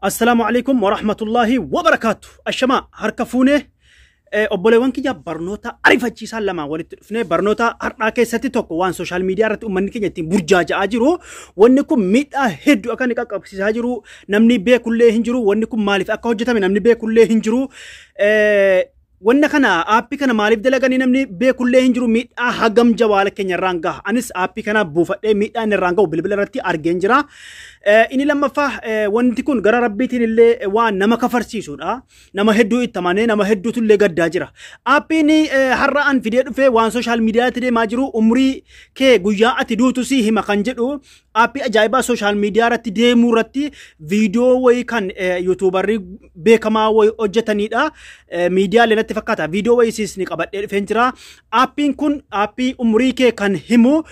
Assalaamu alaikum warahmatullaahi wabarakaatu. Ashamaa harka fuunee obboleewwan kiyya, barnoota ariifachiisaa lama walitti dhufnee, barnoota har'aa keessatti tokko waan social media irratti uummanni keenya ittiin burjaaja'aa jiru. Wanni kun miidhaa hedduu akka inni qaqqabsiisaa jiru namni beekullee hin jiru. Wanni kun maaliif akka hojjetame namni beekullee hin jiru. Wanna kana, aappii kana maaliif dalaganii namni beekullee hin jiru. Miidhaa hagam jawaala keenya irraan gaha. Anis aappii kana buufadhee miidhaa inni irraan gahu bilbila irratti argeen jira. Inni lammaffaa, wanti kun gara rabbiitiin illee waan nama kafarsiisudha. Nama hedduu itti amanee nama hedduutu illee gaddaa jira. Aappiin har'a an fidee dhufee waan social mediatti deemaa jiru, umurii kee guyyaa ati duutu si hima kan jedhu, aappii ajaa'ibaa social media irratti deemuu irratti viidiyoo wayii kan YouTuberri beekamaa wayii hojjetanidha. Miidiyaalee natti fakkaata. Viidiyoo wayii siis ni qabadhee dhufeen jira. Aappiin kun aappii umurii kee kan himu,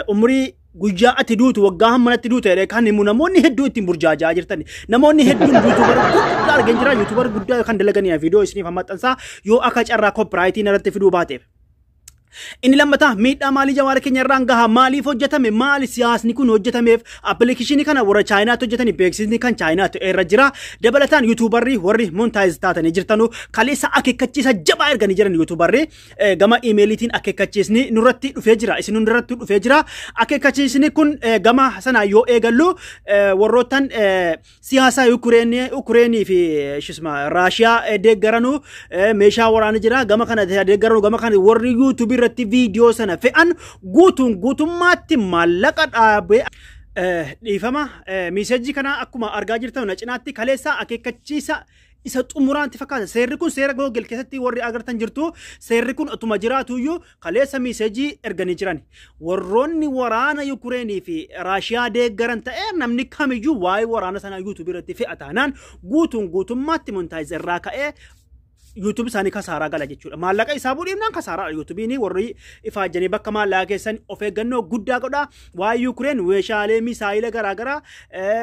umurii guyyaa ati duutu, waggaa hammanatti duutu jedhee kan himu, namoonni hedduu ittiin burjaajaa jirtan. Namoonni hedduun YouTuber guddaa argeen jira. YouTuber guddaa kan dalaganiidha. Viidiyoo isiniif maxxansaa yoo akka carraa copyrightiin irratti fiduu baateef. Inni lammataa, miidhaa maalii jawaara keenya irraan gaha? Maaliif hojjetame? Maali siyaasni kun hojjetameef? Appilikeeshinii kana warra Chaayinaatti hojjetanii, beeksisni kan Chaayinaatti irra jira. Dabalataan YouTuberri warri monetize taatanii jirtanu kaleessa akeekkachiisa jabaa erganii jiran. YouTuberri gama iimeeliitiin akeekkachiisni nurratti dhufee jira, isin hundarratti dhufee jira. Akeekkachiisni kun gama sana yoo eegallu, warroottan siyaasa Ukureenii fi shisma Raashiyaa deeggaranu, meeshaa waraana jira gama kana deeggaranu, gama kana warri YouTubeii irratti viidiyoo sana fe'an guutuun guutummaatti maallaqa dhaabee. Dhiifama, messageii kana akkuma argaa jirtan na cinaatti kaleessa akeekkachiisa isa xumuraanti fakkaata. Seerri kun seera Google keessatti warri agartan jirtu, seerri kun otuma jiraatuyyuu kaleessa messageii erganii jiran. Warroonni waraana Yukureenii fi Raashiyaa deeggaran ta'ee namni kamiyyuu waa'ee waraana sanaa YouTubeii irratti fe'a taanaan guutuun guutummaatti monetize irraa ka'ee YouTube isaanii kasaaraa gala jechuudha. Maallaqa isaa buudhiifnaan kasaaraadha YouTubeiin. Warri ifaajjanii bakka maallaqa keessan of eeggannoo guddaa godha. Waa'ee Yukureen meeshaalee misaayila garaagaraa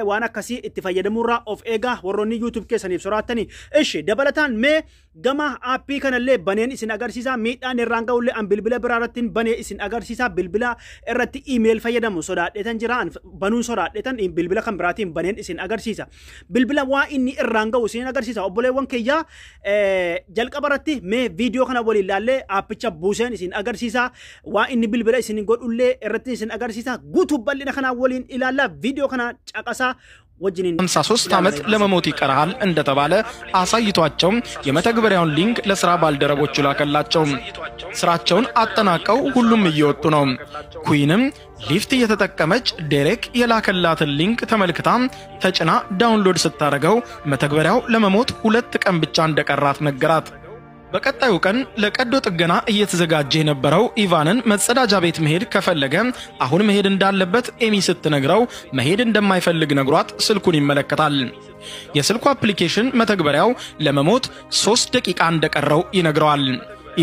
waan akkasii itti fayyadamuurraa of eegaa, warroonni YouTube keessaniif soraattanii. Ishi dabalataan mee gama aappii kanallee baneen isin agarsiisa. Miidhaan irraan ga'ullee an bilbila biraa irratti banee isin agarsiisa. Bilbila irratti email fayyadamu sodaadheetan jira. Banuun sodaadheetan bilbila kan biraatiin baneen isin agarsiisa. Bilbila waa inni irraan ga'u isin agarsiisa. Obboleewwan kiyyaa, jalqaba irratti mee viidiyoo kana waliin ilaallee aappicha buuseen isin agarsiisa. Waa inni bilbila isin godhullee irratti isin agarsiisa. Guutuu bal'ina kanaa waliin ilaallaa, viidiyoo kana caqasaa wajjiniin. 53 ዓመት ለመሞት ይቀርሃል እንደተባለ አሳይቷቸው የመተግበሪያውን ሊንክ ለስራ ባልደረቦቹ ላከላቸው። ስራቸውን አጠናቀው ሁሉም እየወጡ ነው። ኩዊንም ሊፍት እየተጠቀመች ዴሬክ የላከላትን ሊንክ ተመልክታ ተጭና download ስታደርገው መተግበሪያው ለመሞት 2 ቀን ብቻ እንደቀራት ነገራት። በቀጣዩ ቀን ለቀዶ ጥገና እየተዘጋጀ የነበረው ኢቫንን መጸዳጃ ቤት መሄድ ከፈለገ አሁን መሄድ እንዳለበት ኤሚ ስትነግረው መሄድ እንደማይፈልግ ነግሯት ስልኩን ይመለከታል። የስልኩ አፕሊኬሽን መተግበሪያው ለመሞት 3 ደቂቃ እንደቀረው ይነግረዋል።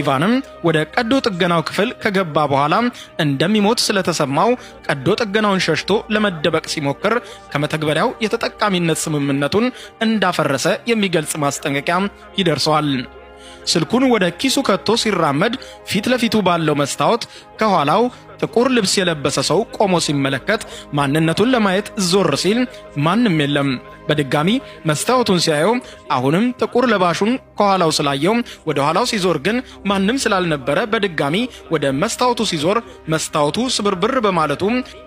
ኢቫንም ወደ ቀዶ ጥገናው ክፍል ከገባ በኋላ እንደሚሞት ስለተሰማው ቀዶ ጥገናውን ሸሽቶ ለመደበቅ ሲሞክር ከመተግበሪያው የተጠቃሚነት ስምምነቱን እንዳፈረሰ የሚገልጽ ማስጠንቀቂያ ይደርሰዋል። ስልኩን ወደ ኪሱ ከቶ ሲራመድ ፊት ለፊቱ ባለው መስታወት ከኋላው ጥቁር ልብስ የለበሰ ሰው ቆሞ ሲመለከት ማንነቱን ለማየት ዞር ሲል ማንም የለም። በድጋሚ መስታወቱን ሲያየው አሁንም ጥቁር ለባሹን ከኋላው ስላየው ወደ ኋላው ሲዞር ግን ማንም ስላልነበረ በድጋሚ ወደ መስታወቱ ሲዞር መስታወቱ ስብርብር በማለቱ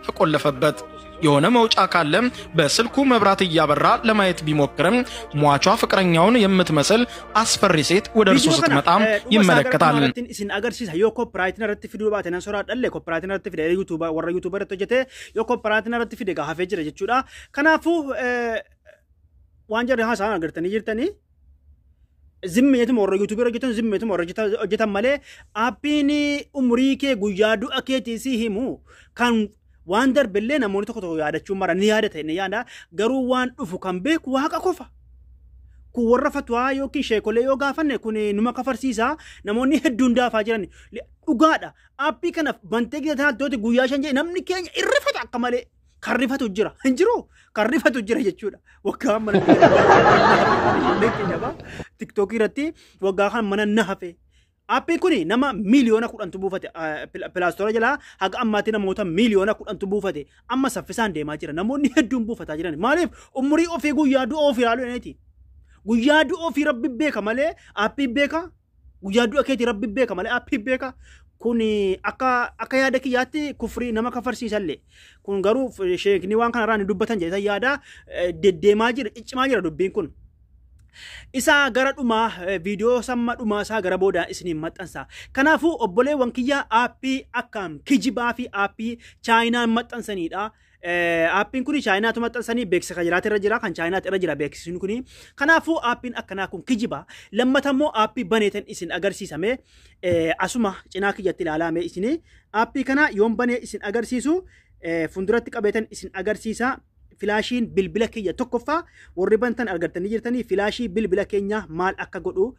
ተቆለፈበት። የሆነ መውጫ ካለ በስልኩ መብራት እያበራ ለማየት ቢሞክርም ሟቿ ፍቅረኛውን የምትመስል አስፈሪ ሴት ወደ እርሱ ስትመጣ ይመለከታል። Isin agarsiisa. Yoo copyrightiin irratti fiduu baate nan sodaadhalle. Copyrightiin irratti fide, YouTube warra YouTube irratti hojjete yoo copyrightiin irratti fide gaa hafee jira jechuudha. Kanaafuu waan jarri haasa'an agartanii jirtanii, zimmeetuma warra YouTubeii hojjetan, zimmeetuma warra hojjetan malee aappiin umurii kee guyyaa du'a keetii si himu kan waan darbellee namoonni tokko tokko yaadachuu mara ni yaadata, ni yaada, garuu waan dhufu kan beeku Waaqa qofa. Kun warra fatwaa yookiin sheekolee yoo gaafanne kun numa kafarsiisa. Namoonni hedduun daafaa jiran dhugaadha. Aappii kana bantee gita tanatti guyyaa 5 jedhe namni keenya irrifata akka malee. Kan rifatu jira. Hin jiru. Kan rifatu jira jechuudha. Waggaa mana TikTokii irratti waggaa kan mana na hafe. Aappiin kun nama 10 miiliyoona buufate. Play Store jalaa haga ammaatti namoota 10 miiliyoona buufate. Amma saffisaan deemaa jira. Namoonni hedduun buufataa jiran. Maaliif? Umurii ofii, guyyaa du'a ofii ilaaluu dandeetti. Guyyaa du'a ofii Rabbi beeka malee aappii beeka. Guyyaa du'a keetii Rabbi beeka malee aappii beeka. Kun akka yaada kiyyaatti kufrii nama kafarsiisallee. Kun garuu sheekni waan kanarraa ni dubbatan jedhee yaada. Deddeemaa jira, ciccimaa jira dubbiin kun. Isaa gara dhumaa, viidiyoo samma dhumaa isaa gara boodaa isiniin maxxansa. Kanaafuu obboleewwan kiyyaa, aappii akkaan kijibaa fi aappii Chaayinaan maxxansanidha. Aappiin kun Chaayinaatu maxxansanii, beeksisa kan jiraate irra jira, kan Chaayinaatti irra jira beeksisni kuni. Kanaafuu aappiin akkanaa kun kijiba. Lammata immoo aappii baneetan isin agarsiisame, asuma cinaa kiyyatti ilaalame isin. Aappii kana yoon banee isin agarsiisu, fuulduratti qabeetan isin agarsiisa. Filaashiin bilbila kiyya tokkoffaa warri bantan argattanii jirtanii, filaashii bilbila keenya maal akka godhu.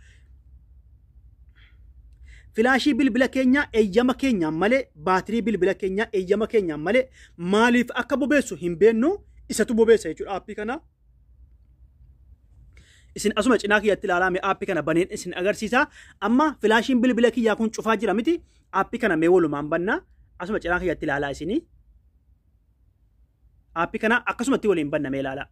Filaashii bilbila keenya eeyyama keenyaan malee, baatirii bilbila keenya eeyyama keenyaan malee maaliif akka bobeessu hin beennu, isatu bobeessa jechuudha aappii kana. Isin asuma cinaa kiyyatti ilaalaa, aappii kana baneen isin agarsiisa. Amma filaashiin bilbila kiyyaa kun cufaa jira miti? Aappii kana mee walumaan banna. Asuma cinaa kiyyatti ilaalaa isinii. Aappii kana akkasumatti waliin banna, mee ilaalaa.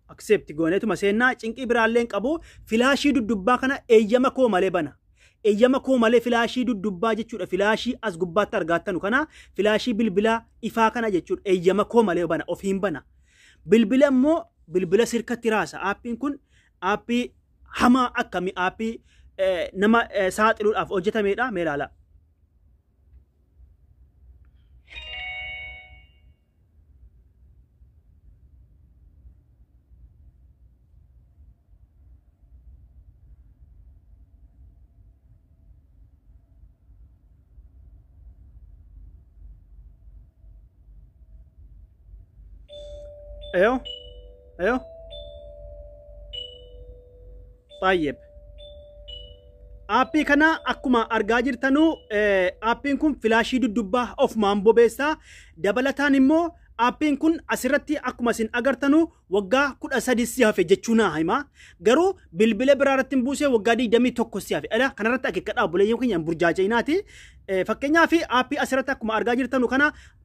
Accept gooneetuma seennaa, cinqii biraallee hin qabu. Filaashii duddubbaa kana eeyyama koo malee bana. Eeyyama koo malee filaashii duddubbaa jechuudha. Filaashii as gubbaatti argaattanu kana, filaashii bilbilaa ifaa kana jechuudha. Eeyyama koo malee bana, ofiin bana. Bilbila immoo bilbila sirkatti raasa. Aappiin kun aappii hamaa akkamii, aappii nama saaxiluudhaaf hojjetamedha. Mee ilaalaa. ايوه ايوه، طيب، aappii kana akkuma argaa jirtanu, aappiin kun filaashii duddubbaa ofumaan bobeessa. Dabalataan immoo aappiin kun asirratti akkuma isin agartanu waggaa 13 si hafe jechuu naa hima. Garuu bilbila biraa irratti hin buusee waggaa 21 si hafe. Ala kanarratti akeekkadhaa, obboleeyyan keenya, hin burjaaja'inaati. Fakkeenyaaf aappii asirratti akkuma argaa jirtanu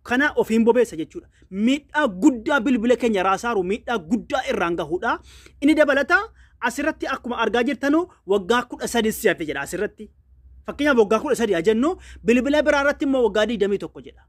kana ofiin bobeessa jechuudha. Miidhaa guddaa bilbila keenya raasaaru, miidhaa guddaa irraan gahuudha. Inni dabalata asirratti akkuma argaa jirtanu waggaa 13 si hafe jedha asirratti. Fakkeenyaaf waggaa 13 haa jennu, bilbila biraa irratti immoo waggaa 21 jedha.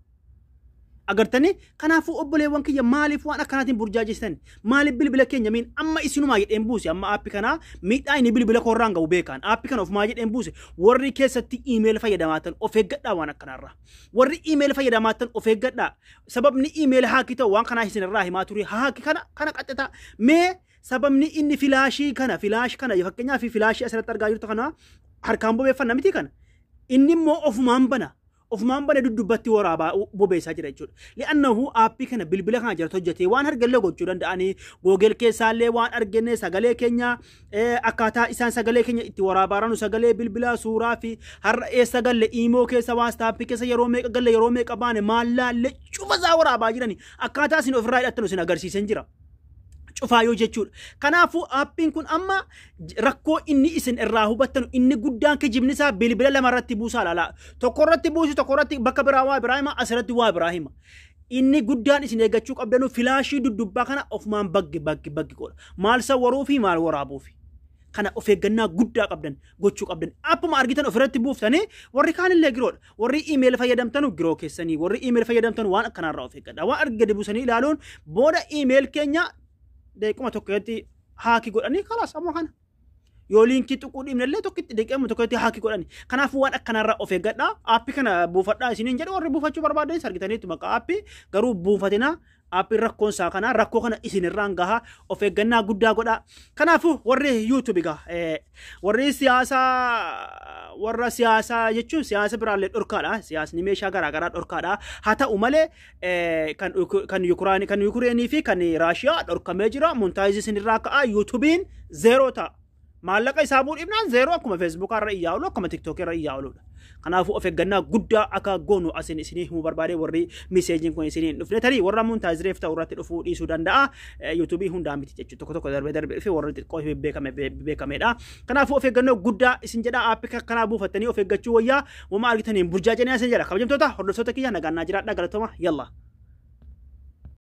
Agartanii? Kanaafuu obboleewwan kiyya, maaliif waan akkanaatiin burjaajessan? Maaliif bilbila keenya miin? Amma isinumaa jedheen buuse. Amma aappii kanaa miidhaa inni bilbila koorraan ga'u beekaan aappii kana ofumaa jedheen buuse. Warri keessatti email fayyadamaatan of eeggadhaa waan akkanaarraa. Warri email fayyadamaatan of eeggadhaa. Sababni email hack ta'u waan kanaa isinirraa himaa ture. Hack kana qaxxataa mee. Sababni inni filaashii kana, filaash kana, fakkeenyaaf filaashii asirratti argaa jirtu kana harkaan bobeeffanna miti? Kana inni immoo ofumaan bana. Ofumaan bana, duddubbatti waraabaa bobeessaa jira jechuudha. Li'annahu aappii kana bilbila kana jalatti hojjetee waan argallee gochuu danda'anii, Google keessaallee waan arganne, sagalee keenya, akkaataa isaan sagalee keenya itti waraabaa jiranu, sagalee bilbilaa, suuraa fi har'a eessa galle, imo keessa, WhatsApp keessa yeroo meeqa galle, yeroo meeqa baane, maal laalle, cufa isaa waraabaa jirani. Akkaataa isin ofirraa hidhattan isin agarsiisan jira. Cufaa yoo jechuudha. Kanaafuu aappiin kun amma rakkoo inni isin irraa hubattan inni guddaan kijibni isaa bilbila lama irratti buusaa laala. Tokko irratti buusu, tokko irratti bakka biraa waa biraa hima, asirratti waa biraa hima. Inni guddaan isin eeggachuu qabdanu filaashii duddubbaa kana ofumaan baggi baggi baggi godha. Maal sawwaruu fi maal waraabuufi. Kana of eeggannaa guddaa qabdan gochuu qabdan. Appuma argitan ofirratti buuftanii warri kaanillee giroodha. Warri email fayyadamtanu giroo keessanii, warri email fayyadamtanu waan akkanaarraa of eeggadha. Waan arga buusanii ilaaluun booda email keenya daqiiquma tokkotti hack godhanii kalaas. Amma kana. Yoo liinkii tuquu dhiibnellee tokkitti, daqiiquma tokkotti hack godhani. Kanaafuu waan akkanaarraa of eeggadha. Aappii kana buufadhaa isiniin jedhu. Warri buufachuu barbaadan argitaniitu maqaa aappii, garuu buufatina. Aappiin rakkoon isaa kana, rakkoo kana isinirraan gahaa, of eeggannaa guddaa godhaa. Kanaafuu warri YouTube gaa, warri siyaasaa, warra siyaasaa jechuun siyaasa biraallee dhorkaadha. Siyaasni meeshaa garaagaraa dhorkaadha. Haa ta'u malee kan Yukureenii fi kan Raashiyaa dhorkamee jira. Monetize isinirraa ka'a. YouTubeiin zero ta'a. Maallaqa isaa bu'uu dhibnaan zeeroo akkuma Feesbuukaa irra iyyaa oolu, akkuma Tiktookii irra iyyaa ooludha. Kanaafuu of eeggannaa guddaa akka goonu asin isinii himuu barbaade. Warri messageiin kun isinii hin dhufne, tarii warra monetize ta'u irratti dhufuu dhiisuu danda'a. Yuutuubii hundaa miti jechuudha. Tokko tokko darbee darbee dhufe, warri xiqqoo beekameedha. Kanaafuu of eeggannoo guddaa isin jedha, aappii akkanaa buufattanii of eeggachuu wayyaa, wama argitaniin burjaajanii isin jedha. Kabajamtoota hordoftoota kiyya, nagaan naa jiraadha, galatooma, yalla.